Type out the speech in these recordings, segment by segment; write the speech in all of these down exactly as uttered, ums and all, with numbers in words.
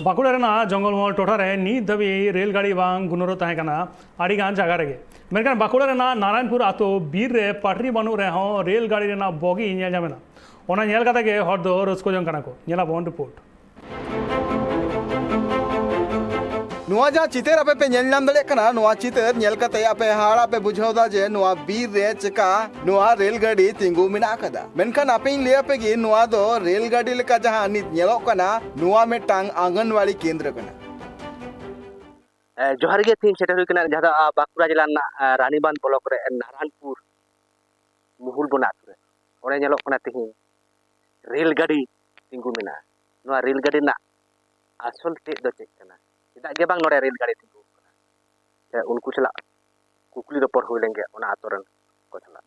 ᱵᱟᱸᱠᱩᱲᱟ ᱨᱮᱱᱟᱜ ᱡᱚᱝᱜᱚᱞᱢᱚᱦᱚᱞ ᱴᱚᱴᱷᱟ ᱨᱮ ᱱᱤᱛ ᱫᱷᱟᱹᱵᱤᱡ ᱨᱮᱞ ᱜᱟᱹᱰᱤ ᱵᱟᱝ ᱜᱩᱱᱟᱹᱨᱚ ᱛᱟᱦᱮᱸ ᱠᱟᱱᱟ ᱟᱹᱰᱤ ᱜᱟᱱ ᱡᱟᱭᱜᱟ ᱨᱮᱜᱮ᱾ ᱢᱮᱱᱠᱷᱟᱱ ᱵᱟᱸᱠᱩᱲᱟ ᱨᱮᱱᱟᱜ ᱱᱟᱨᱟᱭᱚᱱᱯᱩᱨ ᱟᱛᱳ ᱵᱤᱨ ᱨᱮ ᱯᱟᱴᱨᱤ ᱵᱟᱹᱱᱩᱜ ᱨᱮᱦᱚᱸ ᱨᱮᱞ ᱜᱟᱹᱰᱤ ᱨᱮᱱᱟᱜ ᱵᱚᱜᱤ ᱧᱮᱞ ᱧᱟᱢ ᱮᱱᱟ᱾ ᱚᱱᱟ ᱧᱮᱞ ᱠᱟᱛᱮ ᱜᱮ ᱦᱚᱲ ᱫᱚ ᱨᱟᱹᱥᱠᱟᱹ ᱡᱚᱝ ᱠᱟᱱᱟ ᱠᱚ᱾ ᱧᱮᱞᱟᱵᱚᱱ ᱨᱤᱯᱳᱨᱴ᱾ ᱱᱚᱣᱟ ᱡᱟᱦᱟᱸ ᱪᱤᱛᱟᱹᱨ ᱟᱯᱮ ᱯᱮ ᱧᱮᱞ ᱧᱟᱢ ᱫᱟᱲᱮᱭᱟᱜ ᱠᱟᱱᱟ, ᱱᱚᱣᱟ ᱪᱤᱛᱟᱹᱨ ᱧᱮᱞ ᱠᱟᱛᱮ ᱟᱯᱮ ᱦᱟᱦᱟᱲᱟ ᱯᱮ ᱵᱩᱡᱷᱟᱹᱣ ᱫᱟ ᱡᱮ ᱱᱚᱣᱟ ᱵᱤᱨ ᱨᱮ ᱪᱮᱠᱟ ᱱᱚᱣᱟ ᱨᱮᱞ ᱜᱟᱹᱰᱤ ᱛᱤᱸᱜᱩ ᱢᱮᱱᱟᱜ ᱟᱠᱟᱫᱟ᱾ ᱢᱮᱱᱠᱷᱟᱱ ᱟᱯᱮᱧ ᱞᱟᱹᱭ ᱟᱯᱮ ᱜᱮ, ᱱᱚᱣᱟ ᱫᱚ ᱨᱮᱞ ᱜᱟᱹᱰᱤ ᱞᱮᱠᱟ ᱡᱟᱦᱟᱸ ᱱᱤᱛ ᱧᱮᱞᱚᱜ ᱠᱟᱱᱟ, ᱱᱚᱣᱟ ᱢᱤᱫᱴᱟᱝ ᱟᱝᱜᱟᱱᱣᱟᱲᱤ ᱠᱮᱱᱫᱨᱚ ᱠᱟᱱᱟ᱾ ᱮ, ᱡᱚᱦᱟᱨ ᱜᱮ, ᱛᱮᱦᱮᱧ ᱥᱮᱴᱮᱨ ᱦᱩᱭ ᱠᱟᱱᱟ ᱡᱟᱦᱟᱸ ᱫᱚ, ᱟ, ᱵᱟᱸᱠᱩᱲᱟ ᱡᱮᱞᱟ ᱨᱮᱱᱟᱜ, ᱟ, ᱨᱟᱱᱤᱵᱟᱸᱫᱷ ᱵᱞᱚᱠ ᱨᱮ ᱱᱟᱨᱟᱱᱯᱩᱨ ᱢᱩᱦᱩᱞ ᱵᱚᱱᱟ ᱟᱹᱛᱩ ᱨᱮ᱾ ᱚᱸᱰᱮ ᱧᱮᱞᱚᱜ ᱠᱟᱱᱟ ᱛᱮᱦᱮᱧ ᱨᱮᱞ ᱜᱟᱹᱰᱤ ᱛᱤᱸᱜᱩ ᱢᱮᱱᱟᱜᱼᱟ᱾ ᱱᱚᱣᱟ ᱨᱮᱞ ᱜᱟᱹᱰᱤ ᱨᱮᱱᱟᱜ ᱟᱥᱚᱞ ᱛᱮᱫ ᱫᱚ ᱪᱮᱫ ᱠᱟᱱᱟ? ᱪᱮᱫᱟᱜ ᱜᱮ ᱵᱟᱝ ᱱᱚᱰᱮ ᱨᱮᱞ ᱜᱟᱹᱰᱤ ᱛᱤᱸᱜᱩ ᱠᱟᱱᱟ? ᱥᱮ ᱩᱱᱠᱩ ᱥᱟᱞᱟᱜ ᱠᱩᱠᱞᱤ ᱨᱚᱯᱚᱲ ᱦᱩᱭ ᱞᱮᱱ ᱜᱮ ᱚᱱᱟ ᱟᱛᱳ ᱨᱮᱱ ᱠᱚ ᱥᱟᱞᱟᱜ᱾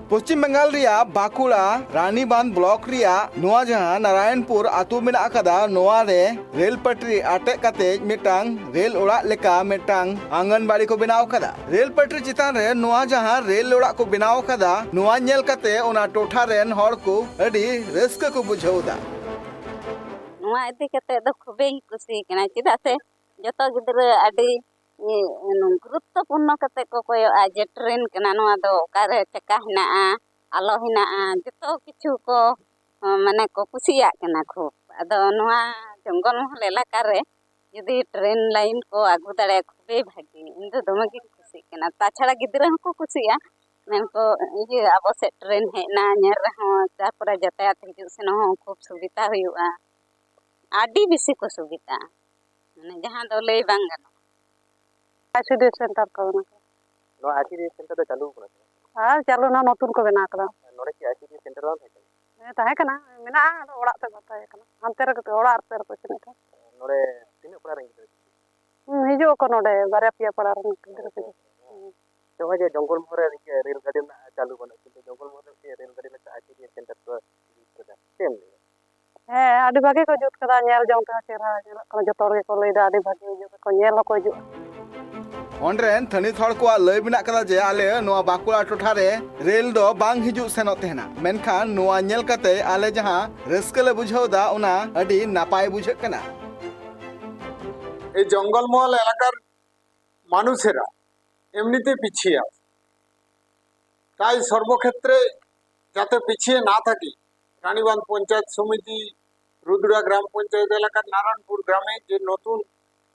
ᱯᱚᱥᱪᱤᱢ ᱵᱟᱝᱜᱟᱞ ᱨᱮᱭᱟᱜ ᱵᱟᱸᱠᱩᱲᱟ ᱨᱟᱱᱤᱵᱟᱸᱫᱷ ᱵᱞᱚᱠ ᱨᱮᱭᱟᱜ ᱱᱚᱣᱟ ᱡᱟᱦᱟᱸ ᱱᱟᱨᱟᱭᱚᱱᱯᱩᱨ ᱟᱛᱳ ᱢᱮᱱᱟᱜ ᱟᱠᱟᱫᱟ, ᱱᱚᱣᱟ ᱨᱮ ᱨᱮᱞ ᱯᱟᱴᱨᱤ ᱟᱴᱮᱫ ᱠᱟᱛᱮ ᱢᱤᱫᱴᱟᱝ ᱨᱮᱞ ᱚᱲᱟᱜ ᱞᱮᱠᱟ ᱢᱤᱫᱴᱟᱝ ᱟᱝᱜᱟᱱᱵᱟᱲᱤ ᱠᱚ ᱵᱮᱱᱟᱣ ᱟᱠᱟᱫᱟ᱾ ᱨᱮᱞ ᱯᱟᱴᱨᱤ ᱪᱮᱛᱟᱱ ᱨᱮ ᱱᱚᱣᱟ ᱡᱟᱦᱟᱸ ᱨᱮᱞ ᱚᱲᱟᱜ ᱠᱚ ᱵᱮᱱᱟᱣ ᱟᱠᱟᱫᱟ, ᱱᱚᱣᱟ ᱧᱮᱞ ᱠᱟᱛᱮ ᱚᱱᱟ ᱴᱚᱴᱷᱟ ᱨᱮᱱ ᱦᱚᱲ ᱠᱚ ᱟᱹᱰᱤ ᱨᱟᱹᱥᱠᱟᱹ ᱠᱚ ᱵᱩᱡᱷᱟᱹᱣ ᱮᱫᱟ᱾ ᱱᱚᱣᱟ ᱤᱫᱤ ᱠᱟᱛᱮ ᱫᱚ ᱠᱷᱩᱵᱤᱧ ᱠᱩᱥᱤ ᱠᱟᱱᱟ, ᱪᱮᱫᱟᱜ ᱥᱮ ᱡᱚᱛᱚ ᱜᱤᱫᱽᱨᱟᱹ ᱟᱹᱰᱤ, ᱤᱭᱟᱹ, ᱜᱩᱨᱩᱛᱛᱚᱯᱩᱨᱱᱚ ᱠᱟᱛᱮ ᱠᱚ ᱠᱚᱭᱚᱜᱼᱟ ᱡᱮ ᱴᱨᱮᱱ ᱠᱟᱱᱟ ᱱᱚᱣᱟ ᱫᱚ, ᱚᱠᱟᱨᱮ ᱪᱟᱠᱟ ᱦᱮᱱᱟᱜᱼᱟ, ᱟᱞᱚ ᱦᱮᱱᱟᱜᱼᱟ, ᱡᱚᱛᱚ ᱠᱤᱪᱷᱩ ᱠᱚ, ᱢᱟᱱᱮ ᱠᱚ ᱠᱩᱥᱤᱭᱟᱜ ᱠᱟᱱᱟ ᱠᱷᱩᱵ᱾ ᱟᱫᱚ ᱱᱚᱣᱟ ᱡᱚᱝᱜᱚᱞ ᱢᱚᱦᱚᱞ ᱮᱞᱟᱠᱟ ᱨᱮ ᱡᱩᱫᱤ ᱴᱨᱮᱱ ᱞᱟᱭᱤᱱ ᱠᱚ ᱟᱹᱜᱩ ᱫᱟᱲᱮᱭᱟᱜᱼᱟ, ᱠᱷᱩᱵᱮᱭ ᱵᱷᱟᱹᱜᱤ᱾ ᱤᱧ ᱫᱚ ᱫᱚᱢᱮ ᱜᱤᱧ ᱠᱩᱥᱤᱜ ᱠᱟᱱᱟ᱾ ᱛᱟᱪᱷᱟᱲᱟ ᱜᱤᱫᱽᱨᱟᱹ ᱦᱚᱸᱠᱚ ᱠᱩᱥᱤᱜᱼᱟ, ᱢᱮᱱᱠᱚ, "ᱤᱭᱟᱹ, ᱟᱵᱚ ᱥᱮᱫ ᱴᱨᱮᱱ ᱦᱮᱡ ᱮᱱᱟ, ᱧᱮᱞ ᱨᱮᱦᱚᱸ, ᱛᱟᱨᱯᱚᱨᱮ ᱡᱟᱛᱟᱭᱟᱛ ᱦᱤᱡᱩᱜ ᱥᱮᱱᱚᱜ ᱦᱚᱸ ᱠᱷᱩᱵ ᱥᱩᱵᱤᱫᱷᱟ ᱦᱩᱭᱩᱜᱼᱟ, ᱟᱹᱰᱤ ᱵᱮᱥᱤ ᱠᱚ ᱥᱩᱵᱤᱫᱷᱟᱜᱼᱟ, ᱢᱟᱱᱮ ᱡᱟᱦᱟᱸ ᱫᱚ ᱞᱟᱹᱭ ᱵᱟᱝ ᱜᱟᱱᱚᱜᱼᱟ᱾" ᱟᱭᱥᱤᱰᱤ ᱥᱮᱱᱴᱟᱨ ᱠᱚ ᱵᱮᱱᱟᱣ ᱠᱟᱫᱟ᱾ ᱱᱚᱣᱟ ᱟᱭᱥᱤᱰᱤ ᱥᱮᱱᱴᱟᱨ ᱫᱚ ᱪᱟᱹᱞᱩ ᱠᱟᱱᱟ ᱥᱮ ᱵᱟᱝ? ᱟᱨ ᱪᱟᱹᱞᱩ ᱱᱟ, ᱱᱚᱛᱩᱱ ᱠᱚ ᱵᱮᱱᱟᱣ ᱠᱟᱫᱟ᱾ ᱱᱚᱰᱮ ᱠᱤ ᱟᱭᱥᱤᱰᱤ ᱥᱮᱱᱴᱟᱨ ᱵᱟᱝ ᱛᱟᱦᱮᱸ ᱠᱟᱱᱟ? ᱦᱮᱸ, ᱛᱟᱦᱮᱸ ᱠᱟᱱᱟ, ᱢᱮᱱᱟᱜᱼᱟ, ᱟᱫᱚ ᱚᱲᱟᱜ ᱥᱮᱫ ᱵᱟᱯᱞᱟ ᱦᱩᱭ ᱠᱟᱱᱟ᱾ ᱦᱟᱱᱛᱮ ᱨᱮᱜᱮ ᱛᱚ, ᱚᱲᱟᱜ ᱥᱮᱫ ᱨᱮᱠᱚ ᱤᱥᱤᱱᱮᱫ ᱠᱟᱱ᱾ ᱱᱚᱰᱮ ᱛᱤᱱᱟᱹᱜ ᱯᱟᱲᱟ ᱨᱮᱱ ᱜᱤᱫᱽᱨᱟᱹ ᱠᱚ ᱦᱤᱡᱩᱜᱼᱟ? ᱦᱩᱸ, ᱦᱤᱡᱩᱜ ᱟᱠᱚ ᱱᱚᱰᱮ, ᱵᱟᱨᱭᱟ ᱯᱮᱭᱟ ᱯᱟᱲᱟ ᱨᱮᱱ ᱜᱤᱫᱽᱨᱟᱹ ᱠᱚ ᱦᱤᱡᱩᱜᱼᱟ᱾ ᱦᱩᱸ᱾ ᱱᱚᱜᱼᱚᱭ ᱡᱮ ᱡᱚᱝᱜᱚᱞ ᱢᱚᱦᱚᱞ ᱨᱮ ᱱᱤᱝᱠᱟᱹ ᱨᱮᱞ ᱜᱟᱹᱰᱤ ᱨᱮᱱᱟᱜ ᱪᱟᱹᱞᱩ ᱵᱟᱹᱱᱩᱜᱼᱟ, ᱠᱤᱱᱛᱩ ᱡᱚᱝᱜᱚᱞ ᱢᱚᱦᱚᱞ ᱨᱮ ᱢᱤᱫᱴᱮᱱ ᱨᱮᱞ ᱜᱟᱹᱰᱤ ᱞᱮᱠᱟ ᱟᱭᱥᱤᱰᱤ ᱥᱮᱱᱴᱟᱨ ᱠᱚ ᱡᱩᱛ ᱠᱟᱫᱟ, ᱪᱮᱫ ᱮᱢ ᱞᱟᱹᱭᱟ? ᱦᱮᱸ, ᱟᱹᱰᱤ ᱵᱷᱟᱜᱮ ᱠᱚ ᱡᱩᱛ ᱠᱟᱫᱟ, ᱧᱮᱞ ᱡᱚᱝ ᱛᱮᱦᱚᱸ ᱪᱮᱦᱨᱟ ᱧᱮᱞᱚᱜ ᱠᱟᱱᱟ, ᱡᱚᱛᱚ ᱦᱚᱲ ᱜᱮᱠᱚ ᱞᱟᱹᱭᱫᱟ ᱟᱹᱰᱤ ᱵᱷᱟᱜᱮ ᱦᱤᱡᱩᱜ ᱟᱠᱚ, ᱧᱮᱞ ᱦᱚᱸᱠᱚ ᱦᱤᱡᱩᱜᱼᱟ᱾ ᱚᱸᱰᱮ ᱨᱮᱱ ᱛᱷᱟᱹᱱᱤᱛ ᱦᱚᱲ ᱠᱚᱣᱟᱜ ᱞᱟᱹᱭ ᱢᱮᱱᱟᱜ ᱠᱟᱫᱟ ᱡᱮ ᱟᱞᱮ ᱱᱚᱣᱟ ᱵᱟᱸᱠᱩᱲᱟ ᱴᱚᱴᱷᱟ ᱨᱮ ᱨᱮᱞ ᱫᱚ ᱵᱟᱝ ᱦᱤᱡᱩᱜ ᱥᱮᱱᱚᱜ ᱛᱟᱦᱮᱱᱟ, ᱢᱮᱱᱠᱷᱟᱱ ᱱᱚᱣᱟ ᱧᱮᱞ ᱠᱟᱛᱮ ᱟᱞᱮ ᱡᱟᱦᱟᱸ ᱨᱟᱹᱥᱠᱟᱹ ᱞᱮ ᱵᱩᱡᱷᱟᱹᱣ ᱮᱫᱟ, ᱚᱱᱟ ᱟᱹᱰᱤ ᱱᱟᱯᱟᱭ ᱵᱩᱡᱷᱟᱹᱜ ᱠᱟᱱᱟ। এই জঙ্গলমহল এলাকার মানুষেরা এমনিতে পিছিয়ে আছে, তাই সর্বক্ষেত্রে যাতে পিছিয়ে না থাকি, রানীবাঁধ পঞ্চায়েত সমিতি, রুদ্রা গ্রাম পঞ্চায়েত এলাকার নারায়ণপুর গ্রামে যে নতুন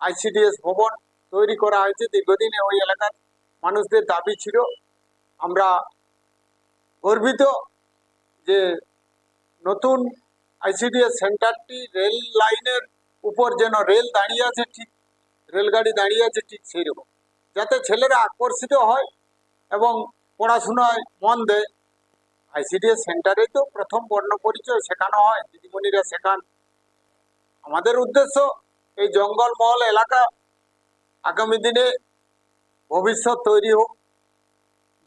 আইসিডিএস ভবন তৈরি করা হয়েছে, দীর্ঘদিনে ওই এলাকার মানুষদের দাবি ছিল। আমরা গর্বিত যে নতুন আইসিডিএস সেন্টারটি রেল লাইনের উপর যেন রেল দাঁড়িয়ে আছে, ঠিক রেলগাড়ি দাঁড়িয়ে আছে, ঠিক সেই রকম, যাতে ছেলেরা আকর্ষিত হয় এবং পড়াশোনায় মন দেয়। আইসিডিএস সেন্টারে তো প্রথম বর্ণ পরিচয় শেখানো হয়, দিদিমণিরা শেখান। আমাদের উদ্দেশ্য এই জঙ্গলমহল এলাকা আগামী দিনে ভবিষ্যৎ তৈরি হোক,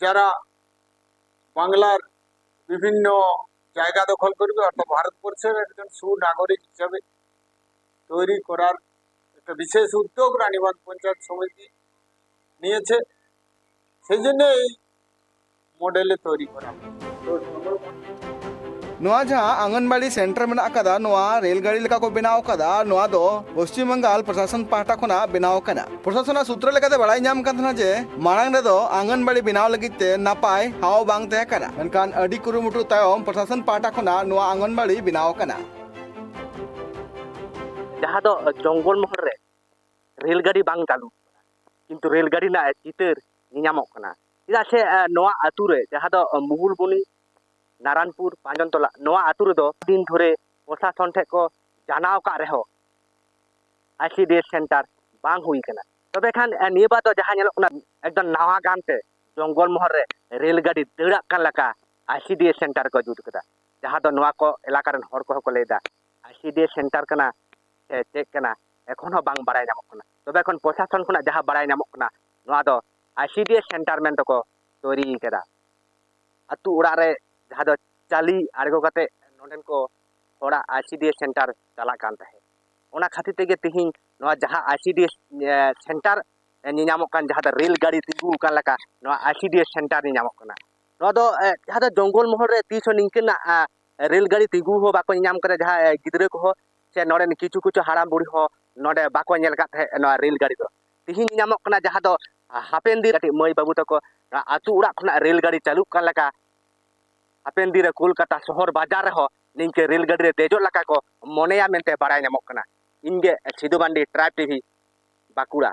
যারা বাংলার বিভিন্ন জায়গা দখল করবে, অর্থাৎ ভারতবর্ষের একজন সুনাগরিক হিসাবে তৈরি করার একটা বিশেষ উদ্যোগ রানীবাঁধ পঞ্চায়েত সমিতি নিয়েছে। সেই জন্য এই মডেলে তৈরি করা। ᱱᱚᱣᱟ ᱡᱟᱦᱟᱸ ᱟᱝᱜᱟᱱᱵᱟᱲᱤ ᱥᱮᱱᱴᱟᱨ ᱢᱮᱱᱟᱜ ᱟᱠᱟᱫᱟ, ᱱᱚᱣᱟ ᱨᱮᱞ ᱜᱟᱹᱰᱤ ᱞᱮᱠᱟ ᱠᱚ ᱵᱮᱱᱟᱣ ᱟᱠᱟᱫᱟ᱾ ᱱᱚᱣᱟ ᱫᱚ ᱯᱚᱥᱪᱤᱢ ᱵᱟᱝᱜᱟᱞ ᱯᱨᱚᱥᱟᱥᱚᱱ ᱯᱟᱦᱴᱟ ᱠᱷᱚᱱᱟᱜ ᱵᱮᱱᱟᱣ ᱟᱠᱟᱱᱟ᱾ ᱯᱨᱚᱥᱟᱥᱚᱱᱟᱜ ᱥᱩᱛᱨᱚ ᱞᱮᱠᱟᱛᱮ ᱵᱟᱲᱟᱭ ᱧᱟᱢ ᱠᱟᱱ ᱛᱟᱦᱮᱱᱟ ᱡᱮ ᱢᱟᱲᱟᱝ ᱨᱮᱫᱚ ᱟᱝᱜᱟᱱᱵᱟᱲᱤ ᱵᱮᱱᱟᱣ ᱞᱟᱹᱜᱤᱫ ᱛᱮ ᱱᱟᱯᱟᱭ ᱦᱟᱣ ᱵᱟᱝ ᱛᱟᱦᱮᱸ ᱠᱟᱱᱟ, ᱢᱮᱱᱠᱷᱟᱱ ᱟᱹᱰᱤ ᱠᱩᱨᱩᱢᱩᱴᱩ ᱛᱟᱭᱚᱢ ᱯᱨᱚᱥᱟᱥᱚᱱ ᱯᱟᱦᱴᱟ ᱠᱷᱚᱱᱟᱜ ᱱᱚᱣᱟ ᱟᱝᱜᱟᱱᱵᱟᱲᱤ ᱵᱮᱱᱟᱣ ᱟᱠᱟᱱᱟ᱾ ᱡᱟᱦᱟᱸ ᱫᱚ ᱡᱚᱝᱜᱚᱞ ᱢᱚᱦᱚᱞ ᱨᱮ ᱨᱮᱞ ᱜᱟᱹᱰᱤ ᱵᱟᱝ ᱪᱟᱹᱞᱩ, ᱠᱤᱱᱛᱩ ᱨᱮᱞ ᱜᱟᱹᱰᱤ ᱨᱮᱱᱟᱜ ᱪᱤᱛᱟᱹᱨ ᱧᱮᱧᱟᱢᱚᱜ ᱠᱟᱱᱟ᱾ ᱪᱮᱫᱟᱜ ᱥᱮ ᱱᱚᱣᱟ ᱟᱹᱛᱩ ᱨᱮ, ᱡᱟᱦᱟᱸ ᱫᱚ ᱢᱩᱜᱩᱞᱵᱩᱱᱤ, ᱱᱟᱨᱟᱱᱯᱩᱨ, ᱯᱟᱸᱡᱚᱱᱛᱚᱞᱟ, ᱱᱚᱣᱟ ᱟᱹᱛᱩ ᱨᱮᱫᱚ ᱫᱤᱱ ᱫᱷᱚᱨᱮ ᱯᱨᱚᱥᱟᱥᱚᱱ ᱴᱷᱮᱱ ᱠᱚ ᱡᱟᱱᱟᱣ ᱟᱠᱟᱫ ᱨᱮᱦᱚᱸ ᱟᱭᱥᱤᱰᱤᱮᱥ ᱥᱮᱱᱴᱟᱨ ᱵᱟᱝ ᱦᱩᱭ ᱠᱟᱱᱟ᱾ ᱛᱚᱵᱮ ᱠᱷᱟᱱ ᱱᱤᱭᱟᱹ ᱵᱟᱨ ᱫᱚ ᱡᱟᱦᱟᱸ ᱧᱮᱞᱚᱜ ᱠᱟᱱᱟ, ᱮᱠᱫᱚᱢ ᱱᱟᱣᱟ ᱜᱟᱱ ᱛᱮ ᱡᱚᱝᱜᱚᱞ ᱢᱚᱦᱚᱞ ᱨᱮ ᱨᱮᱞ ᱜᱟᱹᱰᱤ ᱫᱟᱹᱲᱟᱜ ᱠᱟᱱ ᱞᱮᱠᱟ ᱟᱭᱥᱤᱰᱤᱮᱥ ᱥᱮᱱᱴᱟᱨ ᱠᱚ ᱡᱩᱛ ᱠᱟᱫᱟ, ᱡᱟᱦᱟᱸ ᱫᱚ ᱱᱚᱣᱟ ᱠᱚ ᱮᱞᱟᱠᱟ ᱨᱮᱱ ᱦᱚᱲ ᱠᱚᱦᱚᱸ ᱠᱚ ᱞᱟᱹᱭᱫᱟ ᱟᱭᱥᱤᱰᱤᱮᱥ ᱥᱮᱱᱴᱟᱨ ᱠᱟᱱᱟ ᱥᱮ ᱪᱮᱫ ᱠᱟᱱᱟ, ᱮᱠᱷᱚᱱ ᱦᱚᱸ ᱵᱟᱝ ᱵᱟᱲᱟᱭ ᱧᱟᱢᱚᱜ ᱠᱟᱱᱟ᱾ ᱛᱚᱵᱮ ᱠᱷᱚᱱ ᱯᱨᱚᱥᱟᱥᱚᱱ ᱠᱷᱚᱱᱟᱜ ᱡᱟᱦᱟᱸ ᱵᱟᱲᱟᱭ ᱧᱟᱢᱚᱜ ᱠᱟᱱᱟ, ᱱᱚᱣᱟ ᱫᱚ ᱟᱭᱥᱤᱰᱤᱮᱥ ᱥᱮᱱᱴᱟᱨ ᱢᱮᱱᱛᱮᱠᱚ ᱛᱳᱭᱨᱤ ᱠᱟᱫᱟ᱾ ᱟᱹᱛᱩ ᱚᱲᱟᱜ ᱨᱮ ᱡᱟᱦᱟᱸ ᱫᱚ ᱪᱟᱹᱞᱤ ᱟᱬᱜᱚ ᱠᱟᱛᱮ ᱱᱚᱰᱮᱱ ᱠᱚ ᱦᱚᱲᱟᱜ ᱟᱭᱥᱤᱰᱤᱮᱥ ᱥᱮᱱᱴᱟᱨ ᱪᱟᱞᱟᱜ ᱠᱟᱱ ᱛᱟᱦᱮᱸᱫ᱾ ᱚᱱᱟ ᱠᱷᱟᱹᱛᱤᱨ ᱛᱮᱜᱮ ᱛᱤᱦᱤᱧ ᱱᱚᱣᱟ ᱡᱟᱦᱟᱸ ᱟᱭᱥᱤᱰᱤᱮᱥ ᱥᱮᱱᱴᱟᱨ ᱧᱮᱧᱟᱢᱚᱜ ᱠᱟᱱ ᱡᱟᱦᱟᱸ ᱫᱚ ᱨᱮᱹᱞ ᱜᱟᱹᱰᱤ ᱛᱤᱸᱜᱩ ᱟᱠᱟᱱ ᱞᱮᱠᱟ ᱱᱚᱣᱟ ᱟᱭᱥᱤᱰᱤᱮᱥ ᱥᱮᱱᱴᱟᱨ ᱧᱮᱧᱟᱢᱚᱜ ᱠᱟᱱᱟ᱾ ᱱᱚᱣᱟ ᱫᱚ ᱮ, ᱡᱟᱦᱟᱸ ᱫᱚ ᱡᱚᱝᱜᱚᱞ ᱢᱚᱦᱚᱞ ᱨᱮ ᱛᱤᱥ ᱦᱚᱸ ᱱᱤᱝᱠᱟᱹᱱᱟᱜ ᱮ, ᱨᱮᱹᱞ ᱜᱟᱹᱰᱤ ᱛᱤᱸᱜᱩ ᱦᱚᱸ ᱵᱟᱠᱚ ᱧᱮᱧᱟᱢ ᱠᱟᱱᱟ ᱡᱟᱦᱟᱸ ᱮ, ᱜᱤᱫᱽᱨᱟᱹ ᱠᱚᱦᱚᱸ ᱥᱮ ᱱᱚᱰᱮᱱ ᱠᱤᱪᱷᱩ ᱠᱤᱪᱷᱩ ᱦᱟᱲᱟᱢ ᱵᱩᱲᱦᱤ ᱦᱚᱸ ᱱᱚᱰᱮ ᱵᱟᱠᱚ ᱧᱮᱞ ᱟᱠᱟᱫ ᱛᱟᱦᱮᱸᱫ ᱱᱚᱣᱟ ᱨᱮᱹᱞ ᱜᱟᱹᱰᱤ ᱫᱚ᱾ ᱛᱤᱦᱤᱧ ᱧᱮᱧᱟᱢᱚᱜ ᱠᱟᱱᱟ ᱡᱟᱦᱟᱸ ᱫᱚ ᱦᱟᱯᱮᱱ ᱫᱤᱱ ᱠᱟᱹᱴᱤᱡ ᱢᱟᱹᱭ ᱵᱟᱹᱵᱩ ᱛᱟᱠᱚ ᱱᱚᱣᱟ ᱟᱹᱛᱩ ᱚᱲᱟᱜ ᱠᱷᱚᱱᱟᱜ ᱨᱮᱹᱞ ᱜᱟᱹᱰᱤ ᱪᱟᱹᱞᱩᱜ ᱠᱟᱱ ᱞᱮᱠᱟ ᱦᱟᱯᱮᱱ ᱫᱤᱱ ᱨᱮ ᱠᱳᱞᱠᱟᱛᱟ ᱥᱚᱦᱚᱨ ᱵᱟᱡᱟᱨ ᱨᱮᱦᱚᱸ ᱱᱤᱝᱠᱟᱹ ᱨᱮᱹᱞ ᱜᱟᱹᱰᱤ ᱨᱮ ᱫᱮᱡᱚᱜ ᱞᱮᱠᱟ ᱠᱚ ᱢᱚᱱᱮᱭᱟ ᱢᱮᱱᱛᱮ ᱵᱟᱲᱟᱭ ᱧᱟᱢᱚᱜ ᱠᱟᱱᱟ᱾ ᱤᱧ ᱜᱮ ᱥᱤᱫᱷᱩ ᱢᱟᱱᱰᱤ, ᱴᱨᱟᱭᱤᱵᱽ ᱴᱤᱵᱷᱤ, ᱵᱟᱸᱠᱩᱲᱟ᱾